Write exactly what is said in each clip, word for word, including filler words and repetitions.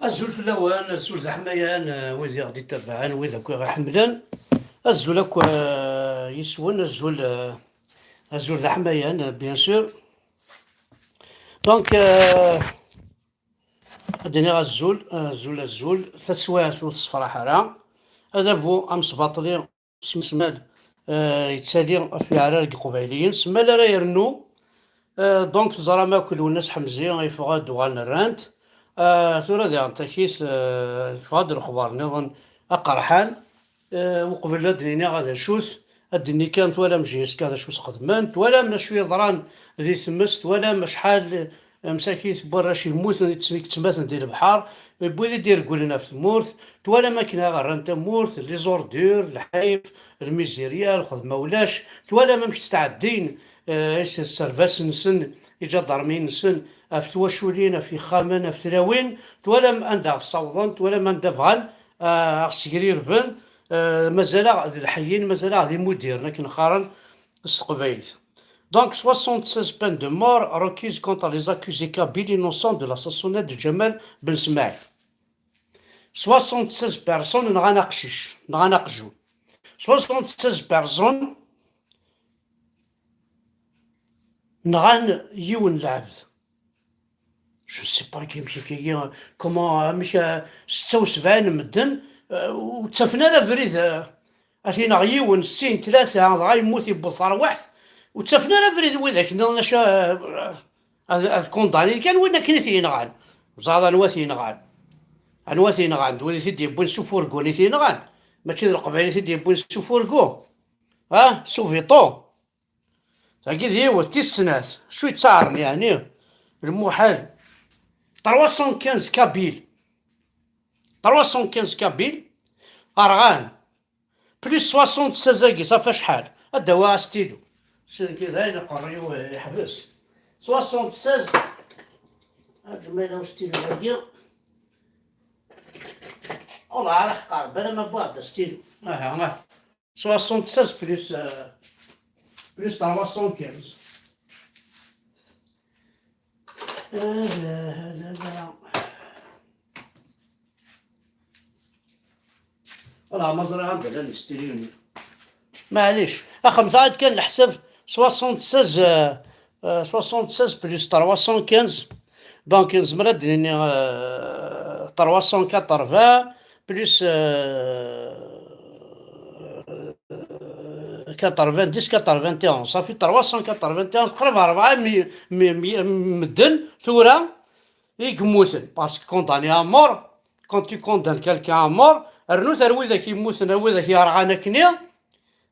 Azul fell-awen, azul d aḥmayan, eh, wid i ɣ-d-ittabaɛen, wid akk i ɣ-iḥemmlen. Azul akk, eh, yes-wen, azul, eh, azul d aḥmayan, eh, bien sûr. Donc, eh, ad d-iniɣ azul, azul, azul. Taswiɛt ur tessefraḥ ara. Adabu amesbaṭli s-, simmal, eh, yettali ɣef yeɛrar deg Iqbayliyen, simmal ara yernu. Eh, donc teẓram akk Lwennas Ḥemzi yeffeɣ-d, uɣalen rran-t. Eh, tura diɣen takit, eh, yeffeɣ-d lexbar nniḍen aqerḥan. Eh, uqbel ad d-nini d acu-t, ad d-nini kan twalam J S K d acu sxedmen, twalam acu yeḍran di tmes, twalam acḥal, eh, msakit n warrac yemmuten, yettmaten di lebḥer, wid i d-iregglen ɣef tmurt, twalam akken ara rran tamurt, les ordures, lḥif, lmizirya, lxedma ulac, twalam amek ttɛeddin, eh, s-, sserbasen-nsen, iǧadarmiyen-nsen, ɣef twaculin, ɣef yixxamen, ɣef tlawin, twalam anda ɣ-ssawḍen, twalam anda bɣan, eh, ɣ-ssegrirben, eh, mazal-aɣ d lḥeyyin, mazal-aɣ d imudiren, akken qqaren s teqbaylit. Donc, soixante-seize peines de mort requises contre les accusés kabyles innocents de l'assassinat de Ǧamal Ben Smaɛil. Soixante-seize personnes nɣan aqcic, nɣan aqjun. Soixante-seize personnes nɣan yiwen lɛebd. Je ne sais pas, amek akka, comment, amek, euh, setta u sebɛin n medden, euh, ur ttafen ara abrid, euh, ad t-ineɣ yiwen, sin, tlata, dɣa yemmut, yewweḍ tarwiḥt, ur ttafen ara abrid widak nniḍen, acu, euh, ad, ad kundanin kan win akken i t-yenɣan. Ẓer anwa t-yenɣan. Anwa t-yenɣan? D wid i t-id-yewwin s ufurgun i t-yenɣan. Mačči d Leqbayel i t-id-yewwin s ufurgu. Ha? S uviṭu. Tagi d yiwet, tis snat, acu yettaɛren yeɛni? Lmuḥal. Trois cent quinze kabyles. Trois cent quinze kabyles rɣan. Plus soixante-seize-agi, ça fait acḥal? Ad d-awiɣ astilu. Sagi d ayen aqerru-iw yeḥbes. Soixante-seize. Ad ma yella ustilu-agi. Wallah, ara ḥqar, bala ma wwiɣ-d astilu. Aha, aha. Soixante-seize plus, euh, plus trois cent quinze. Euh, euh, euh, euh. Voilà, ma ẓriɣ anda llan yestiliyuni. Maɛlic, axemt-aɣ-d kan leḥsab, soixante-seize, euh, euh, soixante-seize plus trois cent quinze. Donc, nezmer ad d-nini, euh, trois cent quatre-vingts plus, euh, quatre-vingt-dix, quatre-vingt-onze. Ça fait trois cent quatre-vingt-onze, qrib rebɛa mi-, mi-, mi-, medden tura i yemmuten. Parce que condamné à mort, quand tu condamnes quelqu'un à mort, rnu ar widak yemmuten, ar widak yerɣan akkenni,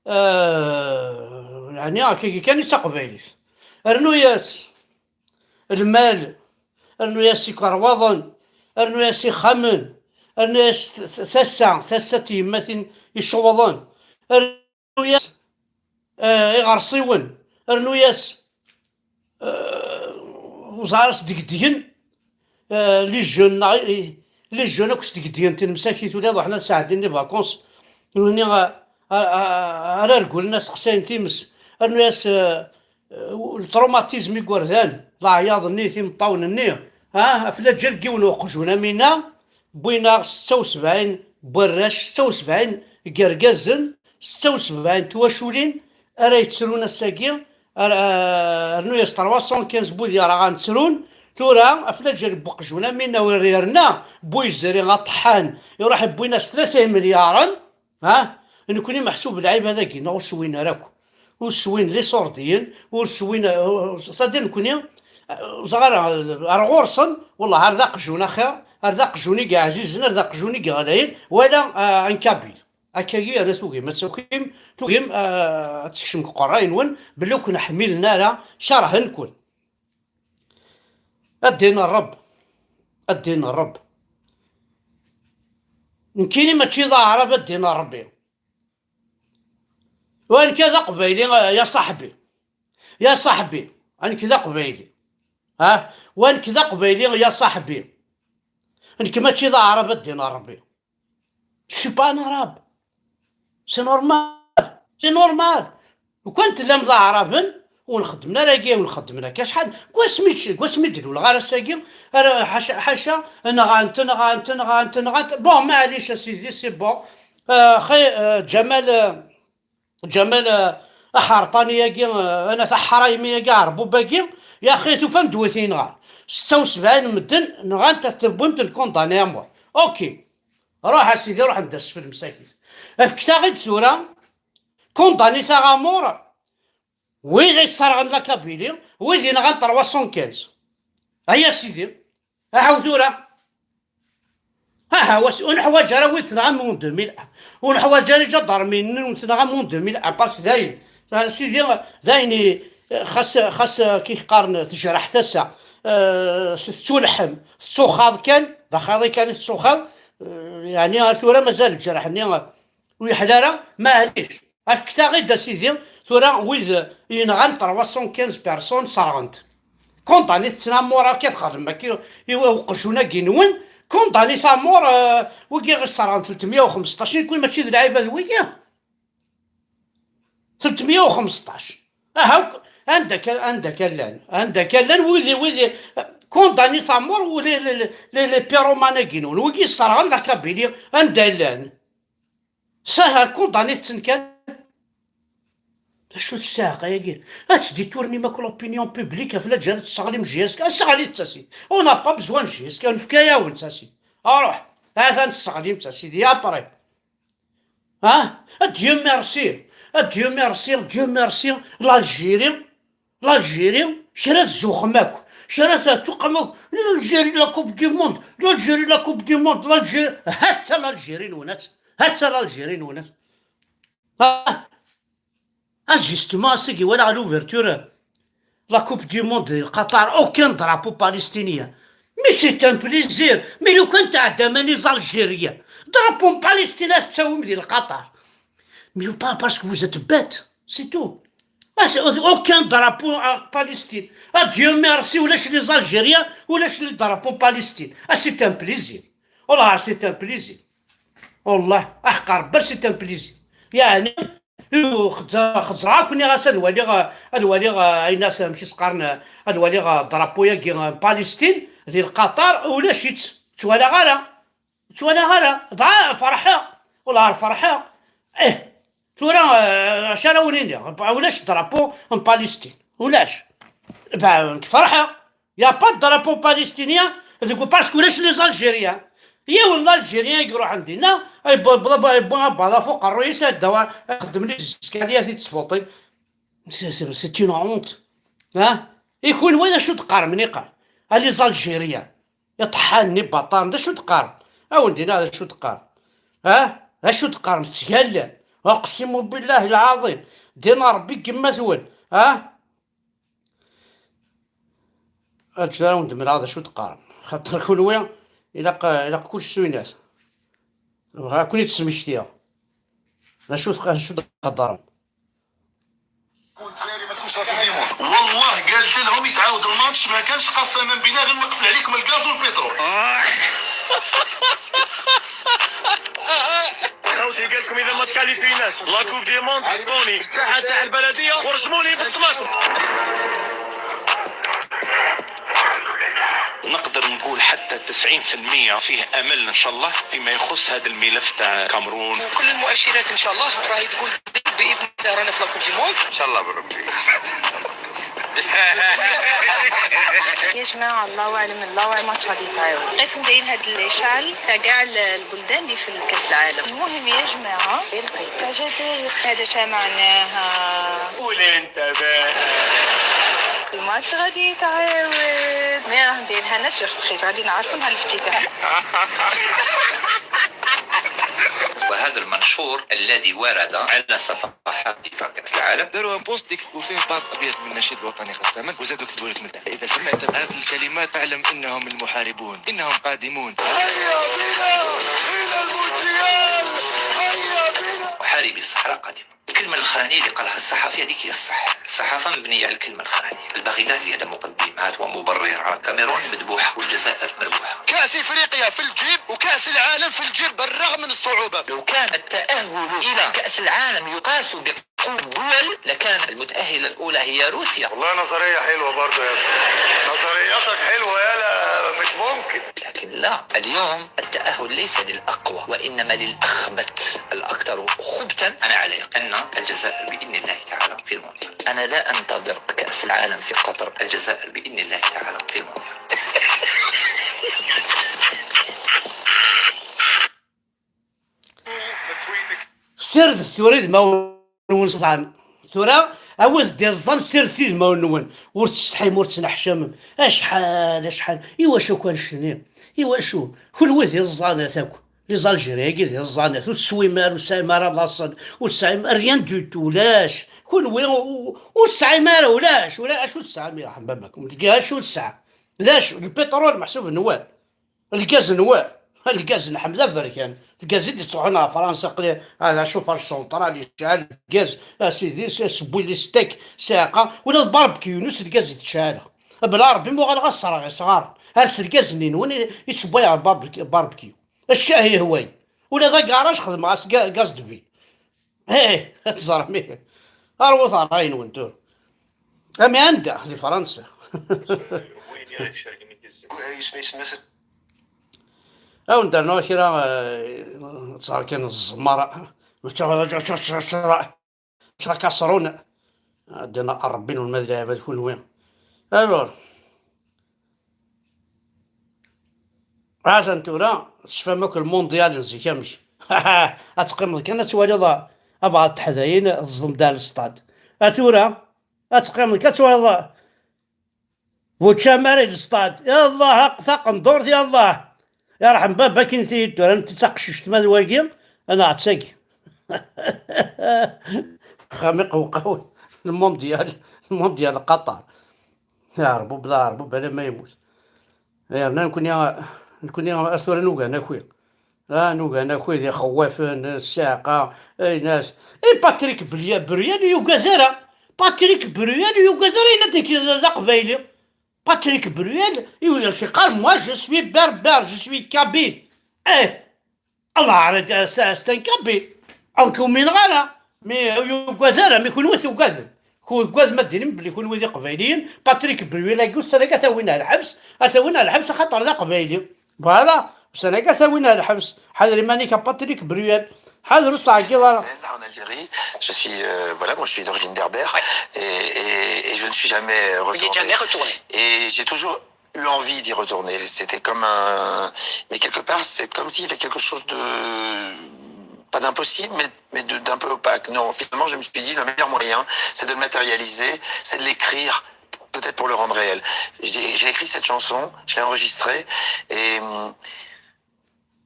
euh, yeɛni, akkagi kan i d taqbaylit. Rnu-yas lmal, rnu-yas ikerwaḍen, rnu-yas ixxamen, rnu-yas t-, t-, tasa, tasa n tyemmatin icewḍen, rnu-yas, eh, iɣersiwen, rnu-yas, eh, uẓar-as degdgen, eh, les jeunes, neɣ i, les jeunes akk sdegdgen tin msakit ula d waḥna ad sɛeddin les vacances. Nutni, eh, eh, eh, ara regglen aseqsayen times, rnu-yas, eh, eh, le traumatisme igerdan, leɛyaḍ-nni, timeṭṭawen-nni, ha, ɣef laǧal n yiwen uqjun am winna, wwin-aɣ setta u sebɛin n warrac, setta u sebɛin n yergazen, setta u sebɛin n twaculin ara yettrun ass-agi, ar-, rnu-yas trois cent quinze n wid yerɣan ttrun, tura ɣef laǧal n uqjun am winna ur yerna, bu yezri aṭeḥḥan, iruḥ wwin-as tlata imelyaren, Ha? Nekni meḥsub lɛibad-agi, neɣ ur swin ara akk. Ur swin les sordiyen, ur swin, c'est-à-dire nekni, ur ẓer ara, ar ɣur-sen, wallah, ar d aqjun axir, ar d aqjun i yeɛzizen, ar d aqjun i yeɣlayen, wala, ah, un kabyle. Akkagi ara tugim, ad tugim, tugim, ah, ad tekcem deg uqerray-nwen, belli ur ken-ḥmilen ara, kerhen-ken. A ddin n Ṛebb, a ddin n Ṛebb. Nekkini mačči d aɛrab, a ddin n Ṛebbi. Wa nekk d aqbayli, ya ṣaḥbi. Ya ṣaḥbi, a nekk d aqbayli. Ha? Wa nekk d aqbayli, ya ṣaḥbi. Nekk mačči d aɛrab, a ddin n Ṛebbi. Je suis pas un arabe. C'est normal. C'est normal. Lukan tellam d aɛraben, Ur nxeddmen ara agi, ur nxeddmen akka. Acḥal n wasmi, n wasmi d-luleɣ ar ass-agi, ara, ḥaca, ḥaca, nɣant, nɣant, nɣant, nɣant. Bon, maɛlic a sidi, c'est bon. Euh, xi-, euh, Ǧamal, euh, Ǧamal, euh, aḥerṭani-agi, euh, ana taḥraymi-agi, aɛerbub-agi, yaxi tufam-d wi t-yenɣan. Setta u sebɛin medden nɣan-t, tewwim-t lkondani à mort. Ok. Ruḥ a sidi, ruḥ-d asfel msakit. Efk-aɣ-id tura, kondani-t à mort, wid i yesserɣen la Kabylie, wid yenɣan trois cent quinze. Aya sidi. Aha tura. Aha, was-, ur neḥwaǧ ara wid tenɣam en deux mille un. Ur neḥwaǧ ara iǧadarmiyen-nni ur tenɣam en deux mille un, parce que dayen, a sidi, dayen i, xas, xas, kif qqaren, tejreḥ tasa, eh, tettuleḥem, tettuxaḍ kan, d axaḍi kan i tettuxaḍ, eh, yeɛni ar tura mazal lǧerḥ-nni ur yeḥla ara, maɛlic. Efk-aɣ-id a sidi, tura wid yenɣan trois cent quinze personnes serɣen-t. Kondani-ten à mort akka txedmem akka i, i uqjun-agi-nwen, kondani-ten à mort, euh, wigi i ɣ-sserɣen telt meyya u xemseṭṭac, nekni mačči d lɛibad wigi. Telt meyya u xemseṭṭac. Aha, anda akka, anda akka llan, anda akka llan wid, wid, kondani-ten à mort, u les, les, les, les pyromanes-agi-nwen, wigi i sserɣen la Kabylie, anda llan? Saha, kondani-ten kan. D acu-t ssaɛqa-agi? Ad tditournim akk l'opinion publique ɣef laǧal ad tesseɣlim J S K. Sseɣlit-tt a sidi. On n'a pas besoin de J S K, nefka-yawen-tt a sidi. Aruḥ, ha-t-an tesseɣlim-tt a sidi, après. Ha? A Dieu merci, a Dieu merci, Dieu merci, l'Algérie. L'Algérie, kra tzuxxem akk, kra teɛtuqem akk. L'Algérie, la Coupe du Monde, l'Algérie, la Coupe du Monde, l'Algérie. Hatta l'Algérie-nwen, hatta l'Algérie-nwen. Ah, ah, justement, ass-agi walaɣ l'ouverture, la Coupe du Monde di Qatar, aucun drapeau palestinien. Mais c'est un plaisir. Mais lukan tɛeddam a les Algériens, drapeau n Palestine ad t-tawim di Qatar. Mais pas parce que vous êtes bêtes, c'est tout. Ah, c'est aucun drapeau à Palestine. Ah, Dieu merci, ulac les Algériens, ulac les drapeaux Palestine. Ah, c'est un plaisir. Wallah, c'est un plaisir. Wallah, ah, c'est un plaisir. يعني, xeẓ-, xeẓreɣ akk, nniɣ-as ad waliɣ, ad waliɣ, ayen as-, amek i s-qqaren, ad waliɣ drapeau-agi n Palestine di Qatar, ulac-itt. Ttwalaɣ ara. Ttwalaɣ ara, dɣa ferḥeɣ, wallah ferḥeɣ. Eh, tura, eh, acu ara wen-iniɣ? Ulac drapeau n Palestine, ulac. Bah, nekk ferḥeɣ. Y a pas de drapeau palestinien deg, parce que ulac les Algériens. Yiwen d Algérien i iruḥen dinna, yewwi abalafu uqerruy-is, ad dawa, ixeddem les escaliers, ad t-id-sfuṭin. C'est, c'est, c'est une honte. Hein? I kunwi d acu d-qqaren, niqa? A les Algériens. Iṭeḥḥan-nni baṭaren, d acu d-qqaren? A wen-d-iniɣ d acu d-qqaren. Ha? D acu d-qqaren? Ttgallan. Aqsimu billahi lɛaḍim. Din Ṛebbi deg yemma-twen. Ha? Aǧǧet ara wen-d-mleɣ d acu d-qqaren. Xaṭer kunwi, ilaq, ilaq kullec s uynas. Bɣiɣ ad ken-id-smektiɣ. D acu d-, d acu d-theddṛem? والله قالت لهم يتعاود الماتش، ما كانش قسما بالله غير نقفل عليكم الغاز والبترول. خوتي قال لكم اذا ما تكاليفيناش لا كوب دي موند، عطوني الساحه تاع البلديه ورجموني بالطماطم. نقدر نقول حتى تسعين في المية فيه أمل إن شاء الله فيما يخص هذا الملف تاع كامرون. وكل المؤشرات إن شاء الله راهي تقول بإذن الله رانا في لا كوب دي موند. إن شاء الله بربي. يا جماعة، الله أعلم، الله أعلم ماتش غادي يتعاود. بقيتهم دايرين هاد الإشعال تاع كاع ال-، البلدان اللي في كأس العالم. المهم يا جماعة، الجزائر هذا شا معناها؟ قول انت بقى. الماتش غادي يتعاود. مي راه نديرها انا، شوف بخيت غادي نعرفوا نهار الافتتاح. وهذا المنشور الذي ورد على صفحات فيفا كأس العالم. داروا ان بوست اللي كتبوا فيه بعض ابيات من النشيد الوطني قسما، وزادوا كتبوا لك من تحت: اذا سمعت هذه الكلمات فاعلم انهم المحاربون، انهم قادمون. هيا بنا الى المونديال، هيا بنا. محاربي الصحراء قادمون. الكلمة الأخرانية اللي قالها الصحافي هذيك هي الصح. الصحافة مبنية على الكلمة الأخرانية. الباقي كاع زيادة مقدمات ومبررات. كاميرون مذبوحة والجزائر مذبوحة. كأس إفريقيا في الجيب وكأس العالم في الجيب بالرغم من الصعوبات. لو كان التأهل إلى كأس العالم يقاس ب الدول لكان المتأهلة الأولى هي روسيا. والله نظرية حلوة برضه يا ابني. نظرياتك حلوة، يالا، مش ممكن. لكن لا، اليوم التأهل ليس للأقوى، وإنما للأخبث، الأكثر خبثا. أنا على يقين أن الجزائر بإذن الله تعالى في المونديال. أنا لا أنتظر كأس العالم في قطر. الجزائر بإذن الله تعالى في المونديال. Sirdet tura idmawen-nwen ṣṣan. Tura, a wid d-iẓẓan, sirdet idmawen-nwen. Ur tsetḥim, ur tettneḥcamem. Acḥal, acḥal. Iwacu kan ccni? Iwacu? Kunwi d iẓẓanet akk. Les Algériens-agi d iẓẓanet. Ur teswim ara, ur tesɛim ara laṣel. Ur tesɛim rien du tout. Ulac. Kunwi ur, ur tesɛim ara, ulac. Ulac, acu tesɛam, yerḥem baba-k? Acu tesɛam? D acu? Lpiṭrul meḥsub nwen. Lgaz n wa? Lgaz n Ḥmed Aberkan. Lgaz i d-ittruḥun ɣer Fransa, aqli, ah, la chauffage central, yecɛel lgaz, a sidi, s-, sewwi les steaks, siɛqa, ula d barbecue-inu s lgaz i t-ceɛleɣ. Bla Ṛebbi ma uɣaleɣ ad ṣerɣeɣ isɣaren. Ar s lgaz-nni-nwen i, i sewwayeɣ barbecue, barbecue. Ccah ihwa-yi. Ula d agaṛaj xedmeɣ-as ga-, gaz de ville. Ih, ad teẓrem, ih. Rwut ṛṛay-nwen tura. Ami anda? Di Fransa. Awen-d-rnuɣ kra, eh, ẓer kan ẓẓmar. Ččar kaṣrun. Ddin Ṛebbi n ulmad lɛibad kunwi. Alors, atan tura tecfam akk lmundyal n zik amek. Ad teqqimeḍ kan ad twaliḍ abɛaḍ teḥdayin teẓdem-d ar lestad. A tura ad teqqimeḍ kan ad twaliḍ bu tcamar i lestad. Ya Allah, aq-, taqendurt, ya Allah. Yerḥem baba-k, inti-yi-d tura, netta d taqcict ma d wagi, ad neɛtagi. Axxam iqewqawen, lmundyal, lmundyal Qatar. Aɛerbub d aɛerbub alamma yemmut. Yerna nekni, nekni ar tura nugar akwi. Ah, nugar akwi d ixewwafen, ssiɛqa, aynas. I Patrick Bria-, Bruel ur yugad ara. Patrick Bruel ur yugad ara, yenna-d nekk d, d aqbayli. Patrick Bruel, i-, yeqqar, moi, je suis berbère, je suis kabyle. Eh, Allah arrête, c'est, c'est un kabyle. Ur k-umineɣ ara. Mi ur yugad ara, mi kunwi tugadem. Ku-, tugadem ad d-tinim belli kunwi d iqbayliyen. Patrick Bruel-agi ussan-agi ad t-awin ar lḥebs, ad t-awin ar lḥebs axaṭer d aqbayli. Voilà, ussan-agi ad t-awin ar lḥebs. Ḥader iman-ik a Patrick Bruel. Ḥader ur ttɛeggiḍ ara. En Algérie, je suis, euh, voilà, moi je suis d'origine berbère et, et, et je ne suis jamais Vous n'y êtes retourné. Jamais retourné. Et j'ai toujours eu envie d'y retourner. C'était comme un, mais quelque part, c'est comme s'il y avait quelque chose de, pas d'impossible, mais, mais de, d'un peu opaque. Non, finalement, je me suis dit, le meilleur moyen, c'est de le matérialiser, c'est de l'écrire, peut-être pour le rendre réel. J'ai, j'ai écrit cette chanson, je l'ai enregistrée, et, hum,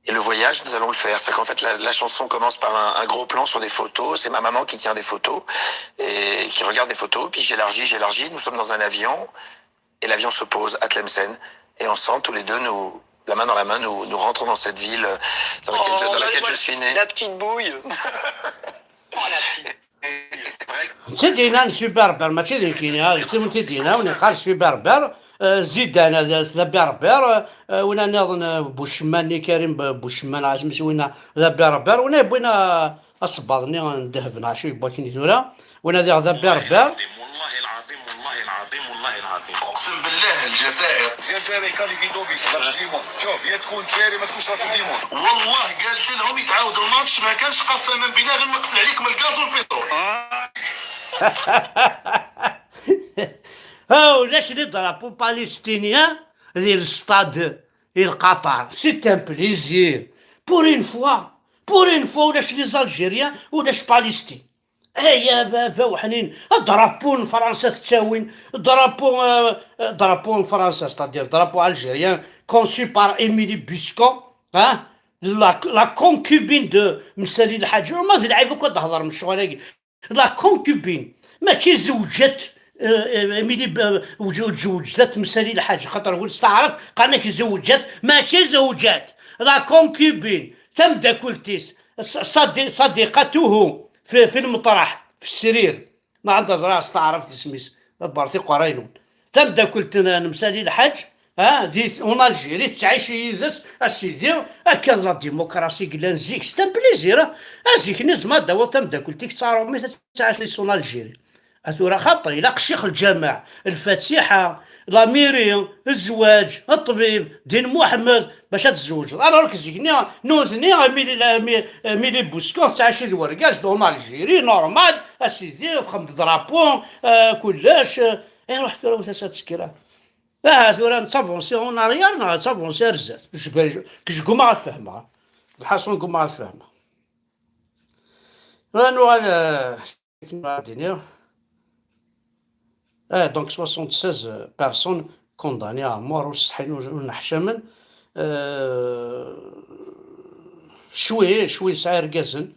et le voyage, nous allons le faire. C'est qu'en fait, la, la chanson commence par un, un gros plan sur des photos. C'est ma maman qui tient des photos et qui regarde des photos. Puis j'élargis, j'élargis. Nous sommes dans un avion et l'avion se pose à Tlemcen. Et ensemble, tous les deux, nous, la main dans la main, nous, nous rentrons dans cette ville, euh, dans laquelle, je, dans laquelle je suis né. La petite bouille. Et c'est vrai que Netta d-yenna n suberber, mačči d nekkini, ah, d tin n-, netta d-yenna, ur neqqar suberber, eh, Zidane, d, d aberber, eh, wina nniḍen, eh, Bucemman-nni, Karim B-, Bucemman, ɛasem-is, wina d aberber, wina yewwin, eh, asebbaḍ-nni n ddheb, neɣ acu yewwa akken i tura, wina diɣ d aberber. والله العظيم، والله العظيم، والله العظيم. اقسم بالله الجزائر. الجزائر كاليفيدوفيتش، لا كوب دي موند. شوف، يا تكون جزائري ما تكونش لا كوب دي موند. والله قالت لهم يتعاود الماتش ما كانش، قسما بالله غير نقفل عليكم الغاز والبترول. Ah, ulac les drapeaux palestiniens di l'stade i Qatar. C'est un plaisir. Pour une fois, pour une fois, ulac les Algériens, ulac Palestine. Ay a baba weḥnin, drapeau n Fransa tettawin, drapeau, euh, drapeau n Fransa, c'est-à-dire drapeau algérien, conçu par Émilie Busquant, hein, la, la concubine de Msali Lḥaǧ. Ma d lɛib akk ad d-hedrem ccɣel-agi. La concubine, mačči zewǧet, eh, eh, Émilie, eh, ur zewǧet Msali Lḥaǧ, xaṭer win s taɛrabt qqaren-ak zewǧet, mačči zewǧet. La concubine, tamdakelt-is, s-, sadi-, sadiqatuhu fi, fi lmeṭraḥ, fi srir. Ma anda ẓriɣ s taɛrabt isem-is, bertiq ṛaynun. Tamdakelt n, n Msali Lḥaǧ, Ha, di, en Algérie, tettɛici yid-s, a sidi, akka d la démocratie i yellan zik, c'est un plaisir, ha. A zik-nni tzemreḍ ad d-tawiḍ tameddakelt-ik d taṛumit, ad tettɛici s en Algérie. A tura xaṭi, ilaq ccix lǧameɛ, lfatiḥa, la mairie, zzwaǧ, ṭṭbib, Din Muḥemmed, bac ad tzewǧeḍ. Alors que zik-nni, nutni, Émilie, Émi-, Émilie Bouscour, tettɛici d wergaz, d en Algérie, normal, a sidi, txeddem drapeau, euh, kullec, euh, iruḥ tura, ur as-tettekkra. Aha, tura nettavansi en arrière neɣ nettavansi ar zdat? Je, je, je ggumaɣ ad fehmeɣ. Lḥaṣun ggumaɣ ad fehmeɣ. Tura nuɣal, euh, akken ara d-iniɣ. Ah, donc soixante-seize personnes condamnées à mort, ur ssetḥin, ur, ur nneḥcamen. Euh, cwi, cwi yesɛa irgazen.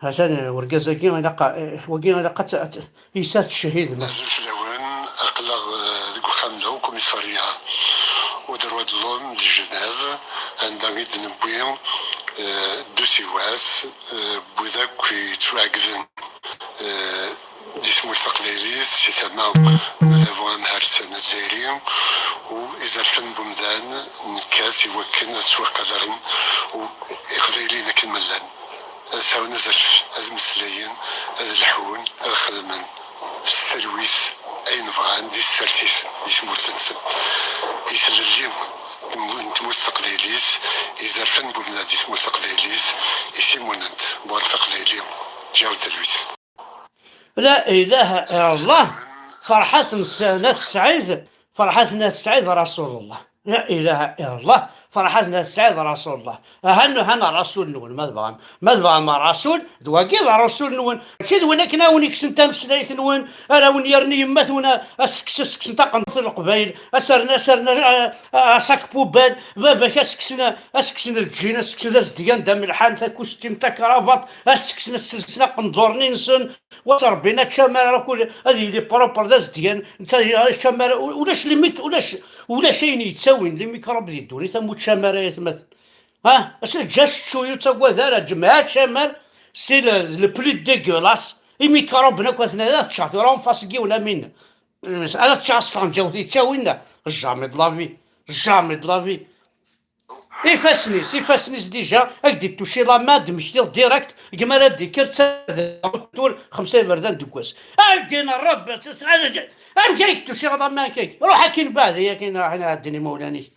Atan urgaz-agi ilaq, wagi ilaq ad t-, ad t-, yesɛa ttcehhid. Azul fell-awen, aql-aɣ, eh, deg uxxam-nneɣ, ukumisarya au droit de l'homme di Genève, anda i d-newwi, eh, d usiwas, eh, n wid akk yettwaɛegden, eh, di tmurt taqbaylit, si tama n udabu amhersan azzayri, u izerfan n umdan nekkat i wakken ad ttwaqadren u Iqbayliyen akken ma llan. Ad sɛun azref, ad mmeslayen, ad lḥun, ad xedmen s talwit ayen bɣan di tsertit, di tmurt-nsen. I tlelli n tmurt taqbaylit, izerfan n umdan di tmurt taqbaylit, i timunent, war taqbayli, ǧǧiɣ-d talwit. La ilaha illallah, Ferḥat n At Sɛid, Ferḥat n At Sɛid Rasulullah. La ilaha illallah, Ferḥat n At Sɛid Rasulullah. Ahan, ahan Rasul-nwen, ma tebɣam. Ma tebɣam Rasul, d wagi d Rasul-nwen. Mačči d win akken ara wen-ikksen tameslayt-nwen, ara wen-yerren yemma-twen, a, a s-tekkes, a s-tekksen taqendurt n Leqbayel, a s-rren, a s-rren, a, a, a sac poubelle, baba-k a s-tekksen, a s-tekksen lǧin, a s-tekksen d azedgan d amelḥan, takustimt, takravat, a s-tekksen, a s-selsen aqendur-nni-nsen, Wa s Rebbi, netta ččamar ara kul, ad yili propre d azedgan, netta ččamar, ulac limik-, ulac, ulac ayen yettawin limikrub di ddunit am uččamar ay atmaten. Ha? Ass-a, ǧǧa ccečču, ur ttagad ara, ǧemɛa ččamar, c'est le, le plus dégueulasse. Imikruben akk atnan, ad ččeɣ tura en face n yiwen am winna. Ara ččeɣ s tɣenǧawt yettawin, jamais de la vie, jamais de la vie. Ifassen-is, ifassen-is déjà, ad k-d-ittuci la main, ad d-mmektiḍ direct, gma ara d-ikker, ttadra, tul, xemsa iberdan deg wass. Ay ddin Ṛebbi, amek ay k-tuciɣ la main, kak? Ruḥ akkin beɛd, ay akkin, ruḥ ad ɛeddin imawlan-ik.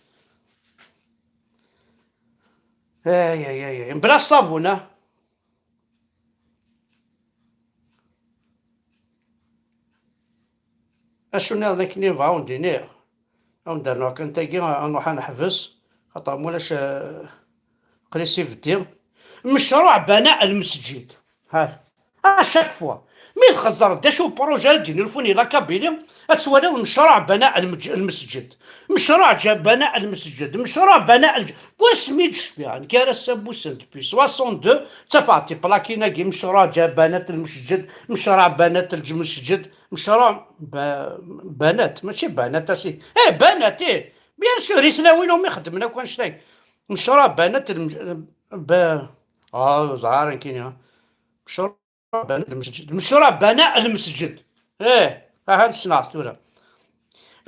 Ay, ay, ay, ay, mebla ṣṣabun, ah. Acu nniḍen akken i bɣa ad wen-d-iniɣ? Ad wen-d-rnuɣ kan tagi, ad nruḥ ad neḥbes, xaṭer ma ulac, eh, aql-i si beddi. Mecruɛ bana lmesǧid. Hat. À chaque fois. Mi txeddreḍ d acu projet ara d-inulfun i la Kabylie, ad twaliḍ mecruɛ bana lmesǧid. Mecruɛ ǧa-, bana lmesǧid. Mecruɛ bana lj-, wasmi d-cbiɣ, nekk ar ass-a bu sent, depuis soixante-deux, ttafeɣ tiplakin-agi, mecruɛ ǧa-, banat lmesǧid, mecruɛ banat lmesǧid, mecruɛ ba-, banat, mačči banat, asi, eh, banat, eh, bien sûr, i tlawin umi xeddmen akk annect-agi. Mecruɛ banat lm-, ba-, ah, ẓer nekkini, ah. Mecruɛ Mecruɛ bana lmesǧid. Mecruɛ bana lmesǧid. Eh, aha, ssneɣ tura.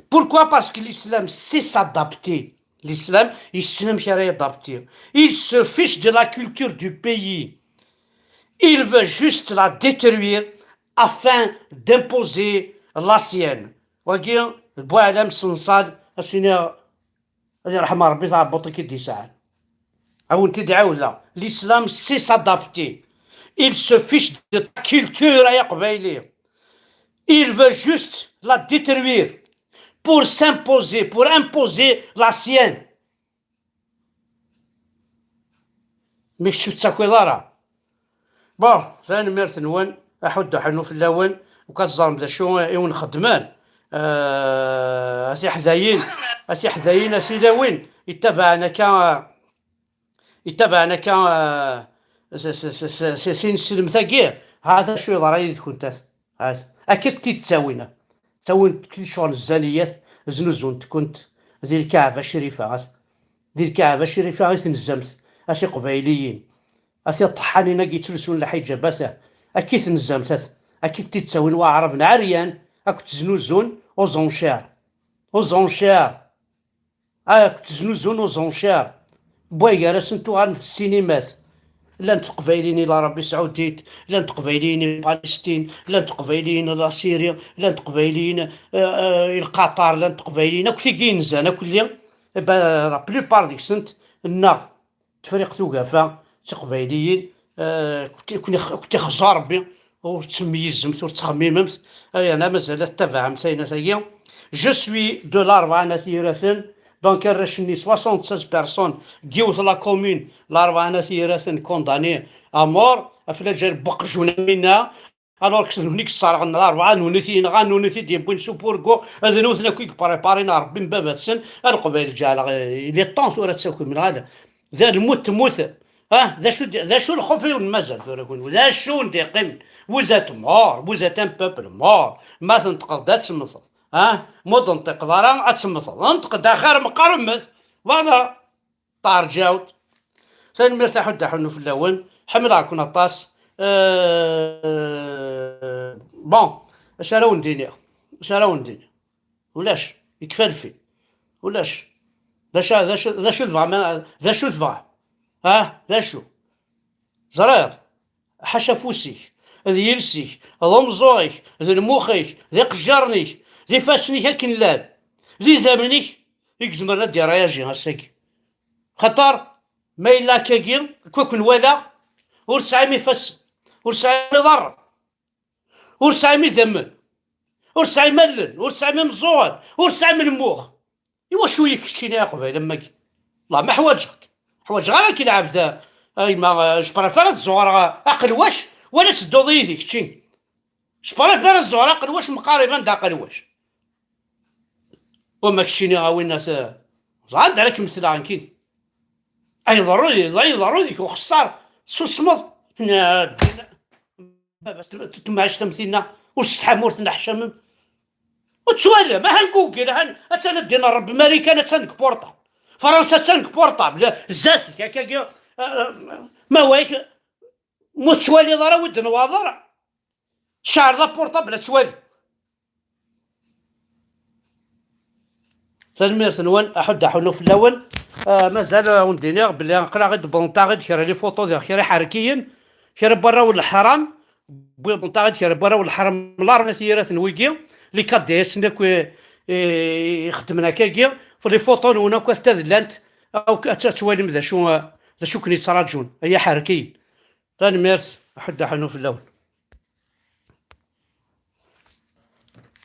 Pourquoi? Parce que l'islam sait s'adapter. L'islam, yessen amek ara yadapter. Il se fiche de la culture du pays. Il veut juste la détruire afin d'imposer la sienne. Wagi, d Buɛlam Sensal, as-iniɣ, ad irḥem Ṛebbi taɛebbuḍt i k-id-yesɛan. Ad wen-t-id-ɛawdeɣ. L'islam sait s'adapter. Il se fiche de ta culture, ay aqbayli. Il veut juste la détruire pour s'imposer, pour imposer la sienne. Mi kečč ur tettakiḍ ara. Bon, tanemmirt-nwen, aḥuddu ḥennu fell-awen, uka teẓrem d acu i wen-xeddmen. Eh, a tiḥdayin, a tiḥdayin, a tilawin, ittabaɛen akka, ittabaɛen akka, eh, s-, s-, s-, s-, s-, tineslemt-agi, ha-t acu yeḍra yid-kunt, ha-t. Hat, akka i tt-id-ttawin. Ttawin-kent ccɣel n zzaniyat, znuzunt-kent di lkaɛba crifa, hat. Di lkaɛba crifa i tenzamt, a tiqbayliyin, a tiṭeḥḥanin-agi yettlusun lḥiǧabat, akka i tenzamt, hat. Akka i tt-id-ttawin waɛraben ɛeryan, akked ttznuzun aux enchères. Aux enchères. Ah, ttznuzun aux enchères. Wway gar-asen tuɣal d ssinimat. Llant teqbayliyin i Larabie Saoudite, llant teqbayliyin i Palestine, llant teqbayliyin i la Syrie, llant teqbayliyin, euh, euh, i Lqaṭar, llant teqbayliyin akk tigi yenzan akk-lli. Eh ben, la plupart deg-sent nneɣ Tefriqt Ugafa d tiqbayliyin, euh, kent-, kent-, kent-ixẓa Rebbi, ur tettmeyyzemt, ur tettxemmimemt, yerna mazal ad tettabaɛemt ayennat-agi. Je suis de Larebɛa n At Yiraten, donc arrac-nni soixante-seize personnes, n yiwet la commune, Larebɛa n At Yiraten condamnés à mort, ɣef laǧal n weqjun am winna, alors que d nutni i yesserɣen Larebɛa, d nutni i t-yenɣan, d nutni i t-id-yewwin s upurgu, d nutni akk i yepréparin Rebbi n baba-tsen, a Leqbayel ǧeɛleɣ, il est temps tura ad takim, neɣ ala? D lmut temmut. Ah, d acu d-, d acu lxuf i wen-mazal tura kunwi? D acu wen-d-yeqqimen? Vous êtes mort, vous êtes un peuple mort. Ma tneṭqeḍ-d ad temmteḍ. Ah, ma ur d-tenṭiqeḍ ara ad temmteḍ. Nṭeq-d axir meqqar mmet. Voilà. Ṭaɛer ǧawd. Tanemmirt a Ḥud Aḥunnu fell-awen. Ḥemmleɣ-ken aṭas. Euh, bon, acu ara wen-d-iniɣ? Acu ara wen-d-iniɣ? Ulac. Yekfa lfil. Ulac. D acu, d acu, d acu tebɣa ma, d acu tebɣa? Ha? D acu? Ẓriɣ. Ḥaca afus-ik, d yiles-ik, d umeẓẓuɣ-ik, d lmux-ik, d iqejjaren-ik, d ifassen-ik akken llan, d idammen-ik i izemren ad d-iryaji ass-agi. Xaṭer ma yella akkagi, akk akken walaɣ, ur tesɛim ifassen, ur tesɛim iḍarren, ur tesɛim idammen, ur tesɛim allen, ur tesɛim imeẓẓuɣen, ur tesɛim lmux. Iwacu-yi keččini a Qbayl am wagi? Wallah ma ḥwaǧeɣ-k. Ḥwaǧeɣ ara k-lɛebd, a yemma, je préfère ad ẓuɣreɣ aqelwac wala tedduḍ yid-i kečči. Je préfère ad ẓuɣreɣ aqelwac meqqar iban d aqelwac. Wama keččini a winna t-, ẓer anda ara kem-tleɣ nekkini. Ay ḍerru, ay ḍerru deg uxeṣṣar, tsusmeḍ. Baba-s tem-, temɛict am tinna, ur tessetḥam ur tenneḥcamem. Ur tettwalam, ahan Google, ahan, attan ad d-inin Rebbi Marikan, attan deg portable. Fransa attan deg portable, zdat-k, akkagi, eh, eh, ma wayk, ma ur tettwaliḍ ara wid d nnwaḍer, ceɛleḍ aportable ad twali. Tanemmirt-nwen, aḥud aḥunnu fell-awen. Ah, mazal, ah, wen-d-iniɣ belli aql-aɣ-id, wwḍent-aɣ-id kra n les photos diɣ kra iḥerkiyen, kra n warraw n leḥram, wwḍent-aɣ-id kra n warraw n leḥram, Larebɛa n At Yiraten wigi, les K D S-nni akk i, i, ixeddmen akkagi, f les photos-nwen akk at-, ad llant, akk ad, ad twalim d acu, ah, d acu ken-yettraǧun, ay iḥerkiyen. Tanemmirt, aḥud aḥunnu fell-awen.